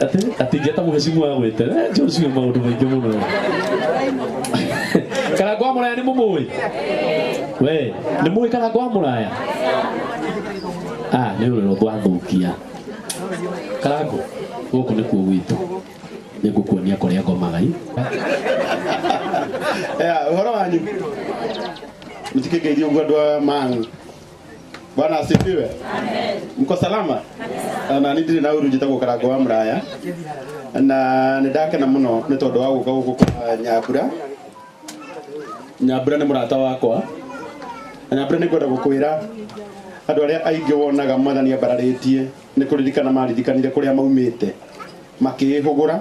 Atĩ atingĩeta mũhecimu wa gwĩte. Joshua maũndũ maingĩ mũno. Karango wa Mũraya nĩ mũmũĩ? We, nĩ mũĩ Karango wa Mũraya? Ah, nĩ ũrĩro twathũkia. Karango, gũkũ nĩkuo gwitũ. Nĩ ngũkuonia kũrĩa ngomaga. Ya, ũhoro wanyu mtikĩngeithia ũguo andũ a Mang'u. Bwana asifiwe. Mko salama? Na niĩ ndirĩ na ũru, njĩtagwo Karango wa Mũraya na nĩ ndakena mũno nĩ tondũ wa gũka gũkũ kwa Nyambura. Nyambura nĩ mũrata wakwa. Na Nyambura, nĩ ngwenda gũkwĩra andũ arĩa aingĩ wonaga Mwathani ambararĩtie nĩ kũririkana maririkanire kũrĩa maumĩte, makĩĩhũgũra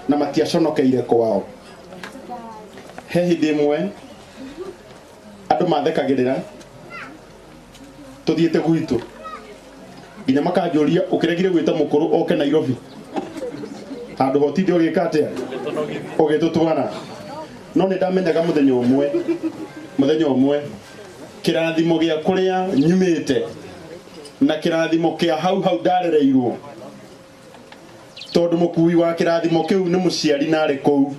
na matiaconokeire kwao. He hĩndĩ ĩmwe andũ mathekagĩrĩra tũthiĩte gwitũ nginya makanjũria, ũkĩregire gwĩta mũkũrũ oke Nairobi handũ hotinde ũgĩka atĩa ũgĩtũtwara? No nĩ ndamenyaga mũthenya ũmwe, mũthenya ũmwe kĩrathimo gĩa kũrĩa nyumĩte na kĩrathimo kĩa hau hau ndarereirwo, tondũ mũkui wa kĩrathimo kĩu nĩ mũciari na arĩ kũu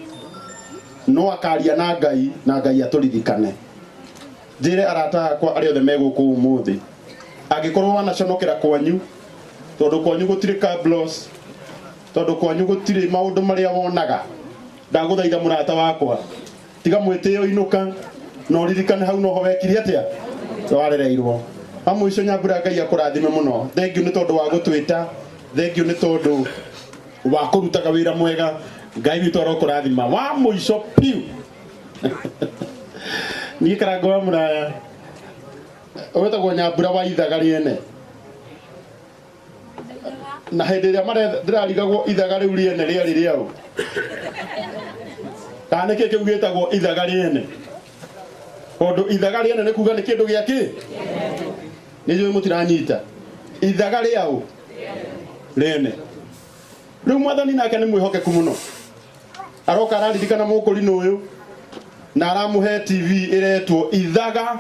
no akaria na Ngai na Ngai atũririkane. Njĩre arata akwa arĩa othe me gũkũ ũmũthĩ, angĩkorwo wanaconokera kwanyu tondũ kwanyu gũtirĩ cabros, tondũ kwanyu gũtirĩ maũndũ marĩa wonaga, ndagũthaitha mũrata wakwa, tiga mwĩtĩo, inũka na ũririkane hau noho wekire atĩa, warereirwo. Wa mũico, Nyambura, Ngai akũrathime mũno. Thank you nĩ tondũ wa gũtwĩta, thank you nĩ tondũ wa kũrutaga wĩra mwega. Ngai witũ arokũrathima. Wa mũico piu, niĩ Karango wa Mũraya wĩtagwo Nyambura wa ithaga rĩene, na hĩndĩ ĩrĩa ndĩrarigagwo ithaga rĩu rĩene rĩarĩ rĩaũ kana nĩkĩ kĩu gĩtagwo ithaga rĩene, tondũ ithaga rĩene nĩ kuga nĩ kĩndũ gĩa kĩ nĩ njũĩ mũtiranyita ithaga rĩaũ rĩene. Rĩu Mwathani nake nĩ mwĩhokeku mũno, aroka araririkana mũkũrinũ ũyũ na aramũhe TV ĩretwo Ithaga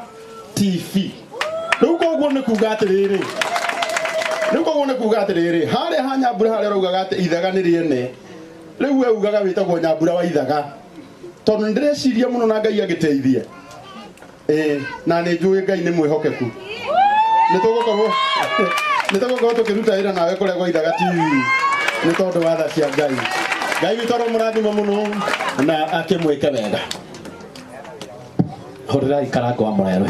TV. Rĩu koguo nĩ kuga atĩrĩrĩ, rĩu koguo nĩ kuga atĩrĩrĩ, harĩa ha Nyambura harĩa ũraugaga atĩ ithaga nĩ rĩene, rĩu we ugaga wĩtagwo Nyambura wa ithaga, tondũ nĩ ndĩreciria mũno na Ngai agĩteithie. Ĩĩ, na nĩ njũĩ Ngai nĩ mwĩhokeku, nĩ tũgũkorwo tũkĩruta wĩra nawe kũrĩa gwa Ithaga TV nĩ tondũ wa tha cia Ngai. Ngai witũ aromũrathima mũno na akĩmwĩke wega. Hũrĩrai Karango wa Mũraya.